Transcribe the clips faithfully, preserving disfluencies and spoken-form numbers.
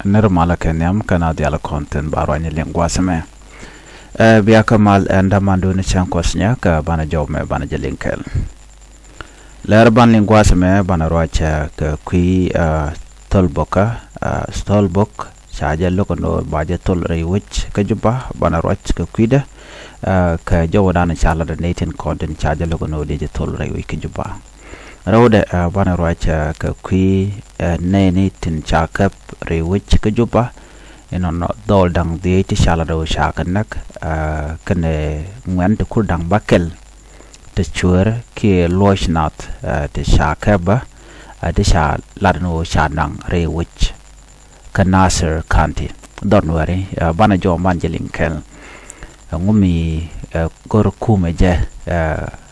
Nir malä kɛ nhiam kɛn a dhial kɔn thin ba ruany liŋ gua̱a̱th mɛ. Ɛ bia kä mal ɛn dämandu ni cäŋ kuɔth nyɛ kɛ banɛ jɔw mɛ banɛ jɛ liŋ kɛl. Lɛr ban liŋ gua̱a̱th mɛ banɛ ruac kɛ kui̱ thol bokä thol bok ca jɛ lokä ni ba jɛ thol rɛy wec kä Juba banɛ ruac kɛ kui̱dɛ. Kɛ jɔw dan ca lat ni tin kɔn tin ca jɛ lokä ni di jɛ thol rɛy wec kä Juba. Rɛwdɛ banɛ ruac kɛ kui̱ nɛɛni tin ca käp rɛy wec kä Juba. Inɔnɔ dhɔl da̱ŋ dhiec ti ca lat ɣöö ca kɛ näk kɛnɛ ŋuɛ̈n ti kur da̱ŋ bäkɛl ti cueer kiɛ luɔc nath ti ca käp bä ti ca lat ni ɣöö ca naŋ rɛy wec kä Nasir County. Dhɔr Nuɛri banɛ jɔw man jɛ liŋ kɛl. Ŋumi go̱r kumɛ jɛ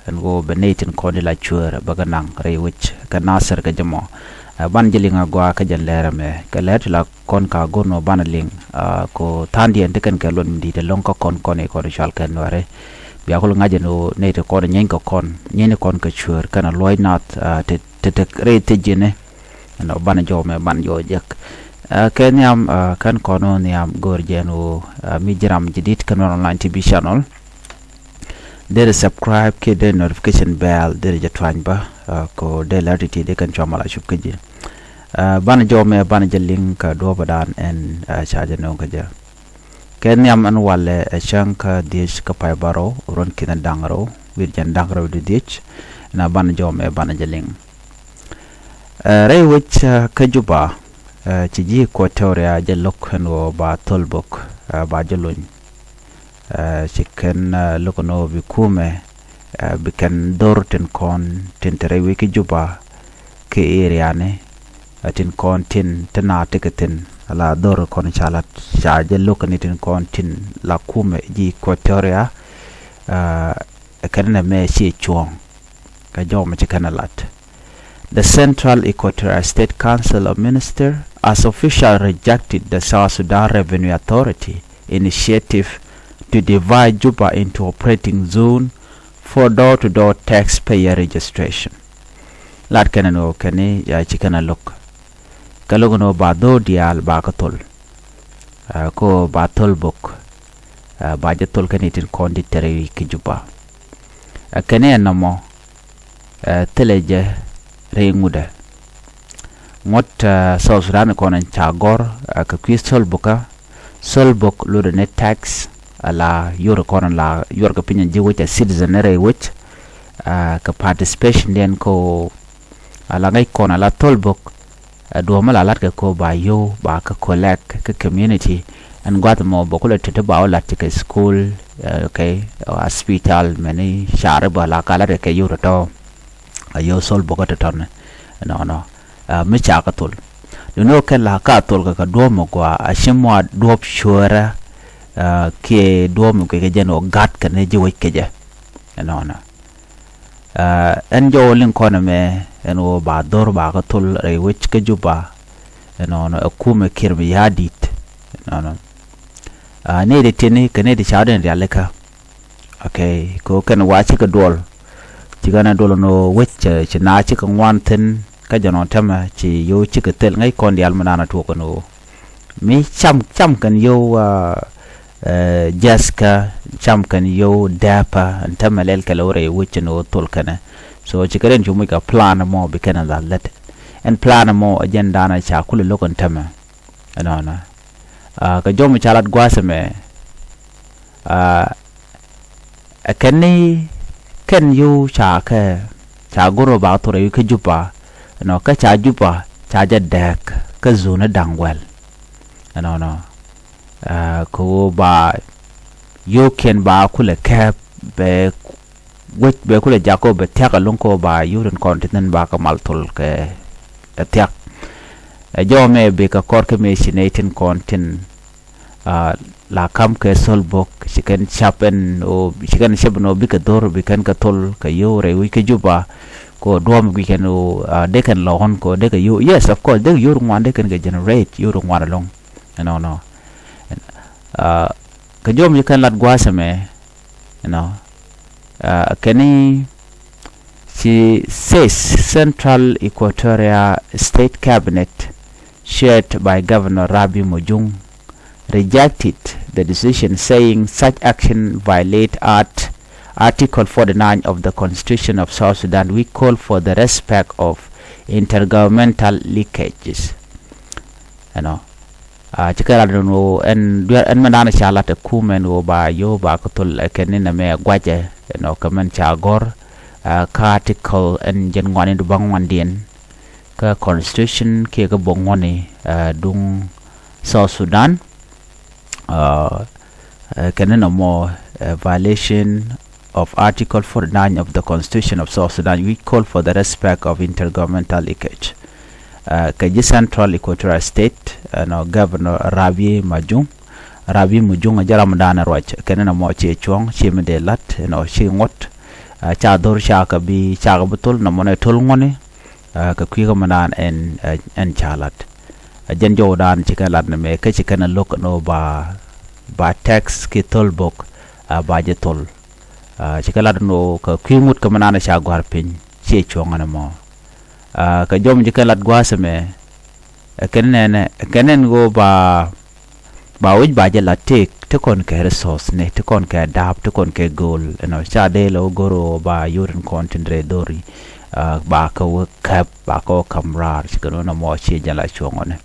ɛn ɣöö bɛ nɛy tin kɔn di la cueer bɛ kɛ naŋ rɛy wec kɛ Nasir kɛ jɛ mɔ. Ban jɛ liŋ a gɔaa kä jɛn lɛr ɛmɛ kɛ lɛr ti la kɔn ka go̱r nɔ banɛ liŋ. Ko tha̱a̱ŋdiɛn ti kɛn kɛ luɔt mi di̱i̱t ɛlɔ̱ŋ kä kɔn kɔn i̱ kɔn i̱ cual kɛ Nuɛri. Bia kul ŋa̱c ɛn ɣöö nɛy ti kɔn i̱ nyieeny kɛ kɔn nyieeny kɔn kɛ cueer kɛn a luɔc nath ti ti rɛy thiec ji̱ni. Ɛn ɔ banɛ jɔw mɛ banɛ jɔw jek. Kɛ nhiam kɛn kɔn ɔ nhiam go̱o̱r jɛ ɛn ɣöö mi ji̱ ram ji̱ di̱t kɛn wɛn online T V channel. Deri subscribe kiɛ deri notification bell deri jɛ tuany bä. Ko deri lɛr ti ti dee kɛn cua mal a cup kä ji̱. Banɛ jɔw mɛ banɛ jɛ liŋ kɛ duɔ̱ɔ̱pädan ɛn ca jɛ nööŋ kä jɛ. Kɛ nhiam ɛn walɛ ɛ cäŋ kä dhiec kä pay bärɔw ruɔ̱n ki̱n da̱ŋ rɛw wi̱r jɛn da̱ŋ rɛw di dhiec. Na banɛ jɔw mɛ banɛ jɛ liŋ. Rɛy wec kä Juba ci ji̱ Equatoria jɛ lo̱k ɛn ɣöö ba thol bok ba jɛ lony. Ci kɛn lo̱k ɛn ɣöö bi kumɛ bi kɛn dhor tin kɔn tin te rɛy wec kä Juba kɛ area ni. Tin kɔn tin te na tekɛ thin ala dhor kɔn ca lat ca jɛ lo̱k ni tin kɔn tin la kumɛ ji̱ Equatoria. Kɛn nɛ mɛ ci cuɔ̱ɔ̱ŋ kɛ jɔw mɛ ci kɛn a lat. The Central Equatoria State Council of Ministers has officially rejected the South Sudan Revenue Authority initiative to divide Juba into operating zone for door-to-door taxpayer registration. Lat kɛn ni ɣöö kɛn ni ci kɛn a lo̱k. Kɛ lo̱k ni ɣöö ba dhor diaal ba kä thol. Ko ba thol bok ba jɛ thol kɛn itin kɔn di tɛrɛ kä Juba. Kɛn ni ɛn nɔmɔ thilɛ jɛ rɛy ŋutdɛ. Ŋuɔ̱t South Sudan kɔn ca gɔ̱r kɛ kui̱ thol bokä. Thol bok lotdɛ ni tax ala yor kɔn la yor kɛ piny ji̱ wec a citizen ni rɛy wec. Kɛ participation diɛn ko ala ŋäc kɔn ala thol bok. Duɔ̱ɔ̱p mi la la̱t kɛ ko ba yio̱w ba kä collect kä community. Ɛn gua̱th mɔ bɛ kulɛ tetɛ ba wä la̱t ci kɛ school, okay, hospital mɛni cari bä la ka la̱t kɛ kɛ yio̱w tɔ̱tɔ̱. A yio̱w thol bokä tɔ̱tɔ̱ ni nɔnɔ. Mi ca kä thol duno kɛn la ka thol kɛ kɛ duɔ̱ɔ̱p mɔ gua a ci mɔ a duɔ̱ɔ̱p cuäärä. Kiɛ duɔ̱ɔ̱p mɔ kɛ kɛ jɛn ɔ gat kɛ ni ji̱ wec kɛ jɛ nɔnɔ. Ɛn jɔwä liŋ kɔn ɛmɛ ɛn ɣöö ba dhor ba kä thol rɛy wec kä Juba. Ɛnɔnɔ ɛ kumɛ Kiir Mayardit. Ɛnɔnɔ nɛy ti tiɛni kɛ nɛy ti ca wä den rialikä. Okay, kɛ ɣöö kɛn wa cikɛ duɔl. Cikɛ nɛ duɔl ɛn ɣöö wec ci na cikɛ ŋuan thi̱n kä jɛn ɔ tɛmɛ ci yio̱w cikɛ thil ŋäc kɔn diaal mi naan a tuɔk ɛn ɣöö mi cam cam kɛn yio̱w. Jiathkä cam kɛn yio̱w dɛpä ɛn tämɛ lɛl kɛl wä rɛy wec ɛn ɣöö thol kɛnɛ. So ci kɛ rɛn cu muc kɛ plan mɔ bi kɛn la lät. Ɛn plan mɔ ɛ jɛn danɛ ca kulɛ lo̱k ɛn tämɛ. Ɛnɔnɔ kɛ jɔm ca lat gua̱a̱th ɛmɛ. Ɛ kɛn ni kɛn yio̱w ca kɛ ca go̱r ɣöö ba thor ɛ wi̱i̱ kä Juba. Ɛnɔ kä ca Juba ca jɛ dɛɛk kä zone da̱ŋ guɛl. Ɛnɔnɔ kɛ ɣöö ba yio̱wkiɛn ba kulɛ kɛɛp bɛ wec bɛ kulɛ jak kä bɛ thia̱k ɛlɔ̱ŋ kä ba yio̱w tin kɔn tin thi̱n ba kɛ mal thol kɛ thia̱k. Ɛ jɔw mɛ bikɛ kɔr kä mëë ci nɛy tin kɔn tin la kam kɛ thol bok ci kɛn cap ɛn ɣöö ci kɛn cap ɛn ɣöö bikɛ dhor bi kɛn kɛ thol kɛ yio̱w rɛy wi̱c kä Juba. Kɛ ɣöö duɔ̱ɔ̱m guic kɛn ɣöö dee kɛn lɔ̱ɔ̱n kɛ ɣöö dee kɛ yio̱w, yes, of course dee yio̱w ri ŋuan dee kɛn kɛ generate yio̱w ri ŋuan ɛlɔ̱ŋ. Ɛnɔnɔ kɛ jɔm ci kɛn lat gua̱a̱th ɛmɛ. Ɛnɔ kɛn ni ci says Central Equatoria State Cabinet chaired by Governor Rabi Mujung, rejected the decision, saying such action violate Art Article forty-nine of the Constitution of South Sudan, which call for the respect of intergovernmental leakages. Ɛnɔ, a, ci kɛ lat ɛn ɣöö ɛn duer ɛn mɛn da̱a̱n ca lat ɛ kum ɛn ɣöö ba yio̱w ba kä thol ɛ kɛn ni nɛmɛ ɛ guacɛ, ɛnɔ, kɛ mɛn ca gɔ̱r, a, kä article ɛn jɛn ŋuani du bäŋuandiɛn kä constitution kiɛ kä bok ŋuani, a, duŋ South Sudan. Uh, uh, kɛn ni nɔmɔ, uh, violation of Article forty-nine of the Constitution of South Sudan, which call for the respect of intergovernmental leakage. Uh, kɛ ji̱ Central Equatoria State, ɛnɔ, Governor Rabi Majung. Rabi Majung a jɛ ram da̱a̱n ruac, kɛn ni nɔmɔ ciɛ cuɔ̱ŋ, ciɛ mi dee la̱t, ɛnɔ, ciɛ ŋuɔ̱t. Uh, ca dhor ca kɛ bi, ca kɛ bi thol, nɔmɔ nɛ thol ŋuɔ̱ni, uh, kɛ kui̱ kä mi da̱a̱n ɛn, uh, ɛn ca la̱t. A jɛn jɔwdan ci kɛn lat ni mɛ kä ci kɛn a lo̱k ni ba, ba text ki thol bok, a, ba jɛ thol. A, ci kɛn lat ni kɛ kui̱ ŋut kɛ mi naan ca gua̱r piny ciɛ cuɔ̱ŋ ni mɔ. A, kɛ jɔm ci kɛn lat gua̱a̱th mɛ, ɛ kɛn nɛnɛ, ɛ kɛn nɛn ɣöö ba, ba wi̱c ba jɛ lat tëëk ti kɔn kɛ resource ni, ti kɔn kɛ da̱a̱p, ti kɔn kɛ go̱o̱l, ɛnɔ, ca dee lɛ wä go̱r ɣöö ba yio̱w tin kɔn tin rɛy dho̱ri, a, ba kɛ wä käp, ba kɛ wä käm raar, ci kɛn wä nɔmɔ ci jɛn la cuɔ̱ŋ ɣɔni.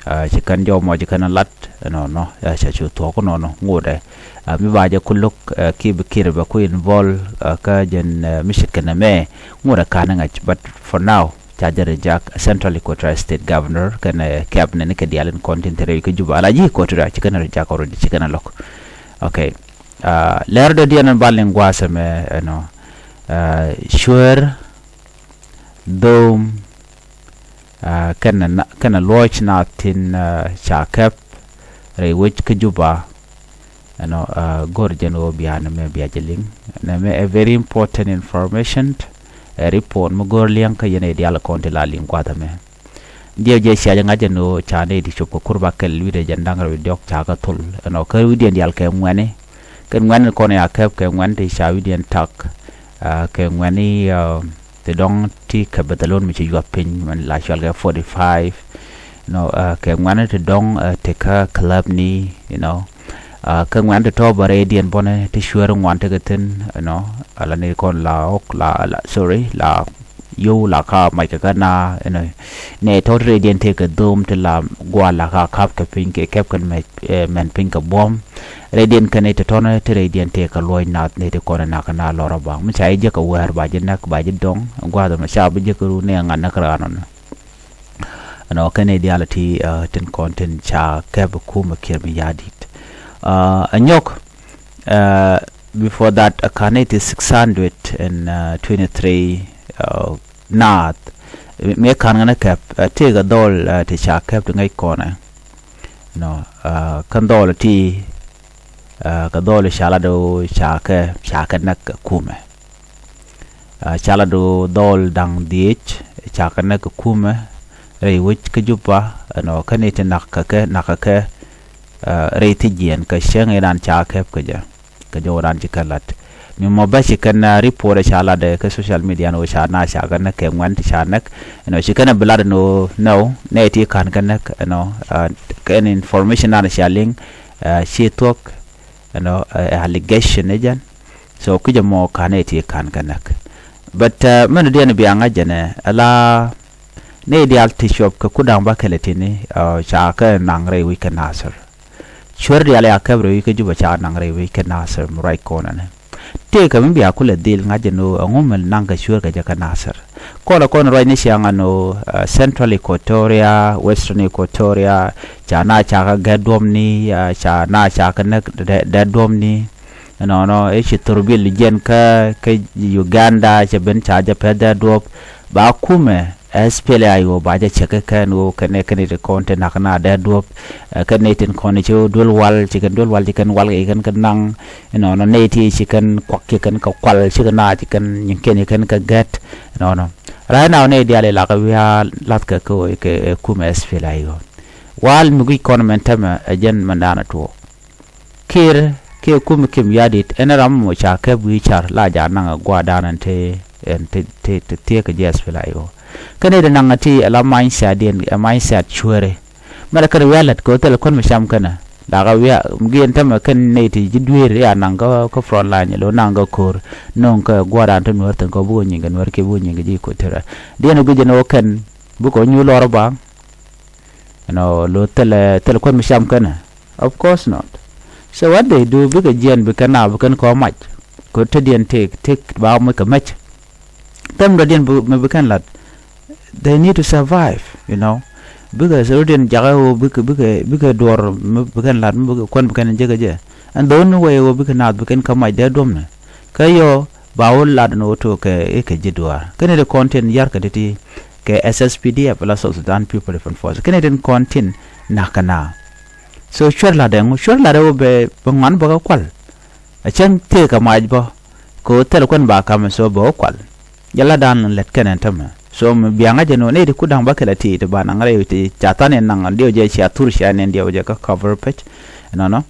A, ci kɛn jɔw mɔ ci kɛn lat, ɛnɔnɔ, a, ca cu thuɔ̱k nɔnɔ, ŋotdɛ. A, mi ba jɛ ku lo̱k, a, ki bi kir bɛ ku involve, a, kä jɛn, a, mi ce̱tkɛ nɛmɛ, ŋotdɛ ka̱n ŋa̱c, but for now, ca jɛ reject Central Equatoria State Governor kɛnɛ cabinet ni kɛ diaal in kɔn tin te rɛy kä Juba. Ala ji̱ Equatoria ci kɛn reject already, ci kɛn lo̱k. Okay. A, lɛr dɔ̱diɛn in bal in gua̱a̱th ɛmɛ, ɛnɔ, a, cueer, dhom, a, kɛnɛ na, kɛnɛ luɔc naath tin, a, ca kɛp rɛy wec kä Juba. Ɛnɔ, a, go̱r jɛn ɣöö bia nɛmɛ bia jɛ liŋ. Nɛmɛ ɛ very important information. Ɛ report mi go̱r liɛŋ kä yɛn ɛ diaal kɔn ti la liŋ gua̱a̱th ɛmɛ. Diɛw jɛ cia jɛ ŋa̱c jɛn ɣöö ca nɛy ti cop kɛ kur ba kɛl wi̱cdɛ jɛn da̱ŋ rɛw diɔ̱k ca kɛ thol. Ɛnɔ, kä wi̱cdiɛn diaal kɛ ŋuɛ̈ni. Kɛn ŋuɛ̈ni kɔn ya kɛp kɛ ŋuɛ̈ni ti ca wi̱cdiɛn tak, a, kɛ ŋuɛ̈ni, a, ti dɔ̱ŋ ti kɛ bɛ thɛlon mi ci yuath piny, mɛn la cual kɛ forty five. You know, a, kɛ ŋuɛ̈ni ti dɔ̱ŋ, a, ti kä club ni, you know. A, kä ŋuɛ̈ni ti tɔ̱ bä rɛydiɛn bɔnɛ ti cueer ŋuan tekɛ thi̱n, you know. Ala ni kɔn la ɣɔk la, la, sorry, la yio̱w la ka mac kɛ kä na, you know. Nɛ tɔ̱ ti rɛydiɛn tekɛ dhom ti la gua̱a̱ la ka kap kɛ piny kɛ kɛp kɛn mɛ, ɛ, mɛn piny kɛ buɔ̱m. Rɛydiɛn kɛn nɛ ti tɔ̱nɛ ti rɛydiɛn tekɛ luɔ̱c nath nɛ ti kɔn nak na lɔrä ba. Mi ca ji̱ jek kɛ wäär ba ji̱ näk ba ji̱ dɔ̱ŋ. Gua̱a̱th ɛmɛ ca bi jek kɛ ru nɛ ŋa̱n näk raan ɔnɔ. Ɛnɔ kɛn nɛ diaal ti, a, tin kɔn tin ca kɛp kumɛ Kiir Mayardit. A, ɛ nyɔk, a, before that, a, ka̱n nɛ ti six hundred and twenty-three, a, naath. Mëë ka̱n ŋänä kɛp, a, tëëkɛ dhɔl, a, ti ca kɛp ti ŋäc kɔnɛ. Nɔ, a, kɛn dhɔl ti, a, kɛ dhɔl ca lat ɣöö ca kɛ, ca kɛ näk kɛ kumɛ. A, ca lat ɣöö dhɔl da̱ŋ dhiec ca kɛ näk kɛ kumɛ rɛy wec kä Juba, ɛnɔ, kä ni ti nak kɛ kɛ, nak kɛ kɛ, a, rɛy thi̱jiɛn kɛ cäŋ inan ca kɛp kɛ jɛ. Kɛ jɔwdan ci kɛn lat. Mi mɔ bä ci kɛn, a, report ca lat, ɛ, kɛ social media ni ɣöö ca na ca kɛ näk kɛ ŋuɛ̈n ti ca näk. Ɛnɔ, ci kɛn ɛ bi lat ni ɣöö nɛw, nɛ ti ka̱n kɛ näk, ɛnɔ, a, kɛn information nan ca liŋ, a, ci thuɔ̱k, ɛnɔ, ɛ, allegation ni jɛn. So kui̱cɛ mɔ ka̱n nɛ ti ka̱n kɛ näk. But, a, mɛn diɛn bia ŋa̱c jɛn ɛ, ala nɛ diaal ti cuɔp kɛ ku da̱ŋ ba kɛlɛ tini, a, ca kɛ naŋ rɛy wi̱c kɛ Nasir. Cuer diaal ya kɛp rɛy wi̱c kä Juba ca naŋ rɛy wi̱c kä Nasir mi ruac kɔn ɛnɛ. Tëëkɛ mi bia kulɛ dhil ŋa̱c ɛn ɣöö ɛŋu mi naŋ kɛ cuer kɛ jɛ kä Nasir. Kɔlɛ kɔn ruac ni ciaŋ ɛn ɣöö, a, Central Equatoria, Western Equatoria, ca na ca kɛ gɛt duɔ̱pni, a, ca na ca kɛ näk dɛ, dɛ duɔ̱pni. Ɛnɔnɔ, i̱ ci thurbil jiɛn kä, kä Uganda, cɛ ben ca jɛ pɛth dɛ duɔ̱p. Ba kumɛ, S P L A I O ba jɛ cɛ kɛ kɛn ɣöö kɛn ɛ kɛn ɛ ti kɔn ti nak na dee duɔ̱p. Ɛ, kɛn ɛ tin kɔn ci duel wal, ci kɛn duel wal, ci kɛn wal kɛ kɛn kɛ naŋ. Inɔnɔ nɛ ti ci kɛn kuak, ci kɛn kɛ kual, ci kɛn na, ci kɛn nyin kɛn, ci kɛn kɛ gɛt. Inɔnɔ. Right now nɛ diaal ilakɛ wiaa lath kɛ kɛ ɣöö kɛ, ɛ, kumɛ S P L A I O. Wal mi guic kɔn mɛn tämɛ, ɛ jɛn mɛn daanɛ tuɔɔk. Kiir kiɛ kumɛ Kiir Mayardit, ɛn ram mɔ ca kɛp wi̱i̱ car la ja naŋ ɛ gua̱a̱r daanɛ ti, ɛn ti, ti, ti thiek kɛ jɛ S P L A I O. Kä nɛy ti naŋ ɛ ti ɛ la mindset diɛn, ɛ mindset cueeri. Mɛn ɛ kɛn wiaa lät kɛ ɣöö thilɛ kuän mi cam kɛnɛ. Dakä wiaa, giɛn tämɛ kɛn nɛy ti ji̱ dueeri ya naŋ kä, kä front line, lo naŋ kä ko̱r. No̱o̱ŋ kɛ gua̱a̱r an ti nuäär thi̱n kɛ bikɛ nyiŋ kɛ nuäär kiɛ bikɛ nyiŋ kɛ ji̱ ko̱r ti rɛ. Diɛn ɛ guic ɛn ɣöö kɛn bikɛ nyuur lɔr ɛ baŋ. Ɛnɔ lo thilɛ, thilɛ kuän mi cam kɛnɛ. Of course not. So what they do, bikɛ jiɛn bi kɛn a bi kɛn kɔ mac. Kɛ ɣöö te diɛn tëk, tëk ba mi kɛ mɛc. Thɛm dɔ̱diɛn mi bi kɛn lat. They need to survive, you know. Bikɛ sɛ rɔ̱diɛn jakä ɣöö bikɛ, bikɛ, bikɛ duɔr mi bi kɛn lat, mi bikɛ kuän bi kɛn jek ɛ jɛ. And the only way ɣöö bikɛ naath bi kɛn kä mac dee duɔ̱mnɛ. Kä yɔ ba wä lat ni wä tok kɛ i̱ kɛ ji̱ duaar. Kɛn i̱ ti kɔn tin yar kɛ ti ti kɛ S S P D F la South Sudan People Defense Force. Kɛn i̱ tin kɔn tin nak kɛ na. So cuɛr lat ɛŋu, cuɛr lat ɛ wä bɛ, bɛ ŋuan bä kä kual. A cäŋ tëëk kɛ mac bä. Kɛ ɣöö thil kuän ba kamɛ so bɛ wä kual. Jɛ la dan lät kɛn ɛn tämɛ. So mi bia ŋa̱c ɛn ɣöö nɛy ti ku da̱ŋ bä kɛl a ti ti ba naŋ rɛy ti ca than in naŋ diɛw jɛ cia thur cia nɛn diɛw jɛ kä cover page. Ɛnɔnɔ.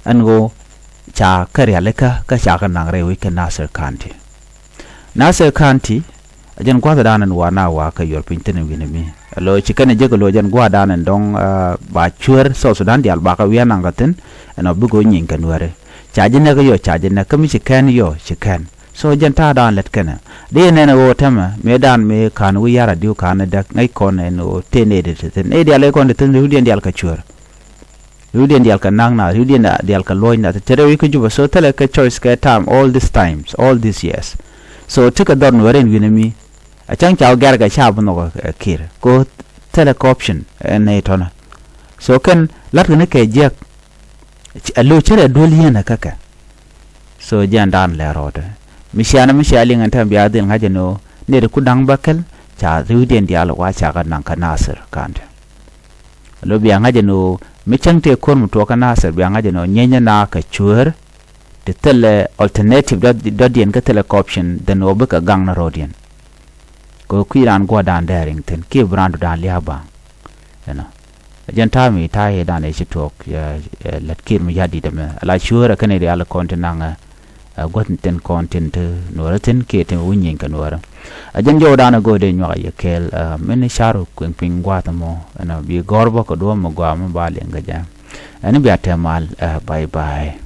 Ɛn ɣöö ca kɛ rialikä kä ca kɛ naŋ rɛy wi̱c kä Nasir County. Nasir County, a jɛn gua̱thdan ɛn wa na wa kɛ yuɔr piny thi̱n wi̱ni mi. Alo ci kɛn jek alo jɛn gua̱thdan ɛn dɔ̱ŋ, ah, ba cuer South Sudan diaal ba kɛ wi̱i̱ anaŋ kɛ thi̱n, ɛn ɔ bikɛ wä nyieny kɛ nuääri. Ca ji̱ nɛk yɔ, ca ji̱ nɛk kä mi ci kɛn yɔ, ci kɛn. So jɛn ta̱a̱dan lät kɛnɛ. Di nɛn ɛ ɣöö tämɛ, mëë dan mëë ka̱n wi̱i̱ yar a diw ka̱n ɛ däk, ŋäc kɔn ɛn ɣöö tëë nɛy di ti thi̱n. Nɛy diaal ɛ kɔn ti thi̱n, ri̱wdiɛn dial kɛ cuer. Ri̱wdiɛn dial kɛ na̱k nath, ri̱wdiɛn dial kɛ luɔ̱c nath. Te rɛw i̱ kä Juba, so thilɛ kɛ choice kɛ time, all these times, all these years. So ti kɛ dhɔr nuɔ̱ɔ̱r ɛn wi̱nɛ mi. A cäŋ ca wä gɛr kɛ ca bi nhɔk ɛ kir. Ko thilɛ kɛ option ɛn nɛy tɔ̱nä. So kɛn la̱t kɛ ni kɛ jiäk. Ɛ lo̱c cärɛ duel yien ɛ kä kɛ. So jɛn dan lɛ rɔɔdɛ. Mi cianɛ mi cia liŋ ɛn tɛm bia dhil ŋa̱c ɛn ɣöö nɛy ti ku da̱ŋ bä kɛl ca ri̱wdiɛn diaal wa ca kɛ naŋ kä Nasir County. Lo bia ŋa̱c ɛn ɣöö mi cäŋ tëë ko̱r mi tuɔɔk kä Nasir bia ŋa̱c ɛn ɣöö nyienyɛ na kɛ cueer ti thilɛ alternative dɔ̱diɛn kä thilɛ kɛ option then ɣöö bikɛ gaŋ ni ro̱diɛn. Kɛ kui̱ raan guɔ̱ɔ̱rdan dee riŋ thi̱n kiɛ bi raan duɔ̱ɔ̱rdan lia̱a̱ ba̱a̱ŋ. Ɛnɔ. Ɛ jɛn ta̱a̱ mi ta̱a̱ i̱ dan ɛ ci tuɔɔk, ɛ, ɛ, lät kiɛt mi ya̱t di̱t ɛmɛ. Ala cuäärä kɛn i̱ rial kɔn ti naŋ, ɛ, ɛ, guäth thi̱n kɔn tin ti nuɔ̱ɔ̱rä thi̱n kiɛ ti wi̱ny nyieny kɛ nuɔ̱ɔ̱rä. Ɛ jɛn jɔwdan ɛ go̱o̱r dee nyuak ɛ yɛ kɛɛl, ɛ, min i̱ car kueŋ piny gua̱a̱th ɛmɔ. Ɛnɔ bi gɔ̱r bä kɛ duɔ̱ɔ̱p mi gɔaa mi ba liɛŋ kɛ jɛ. Ɛn i̱ bia tɛm mal, ɛ, bye bye.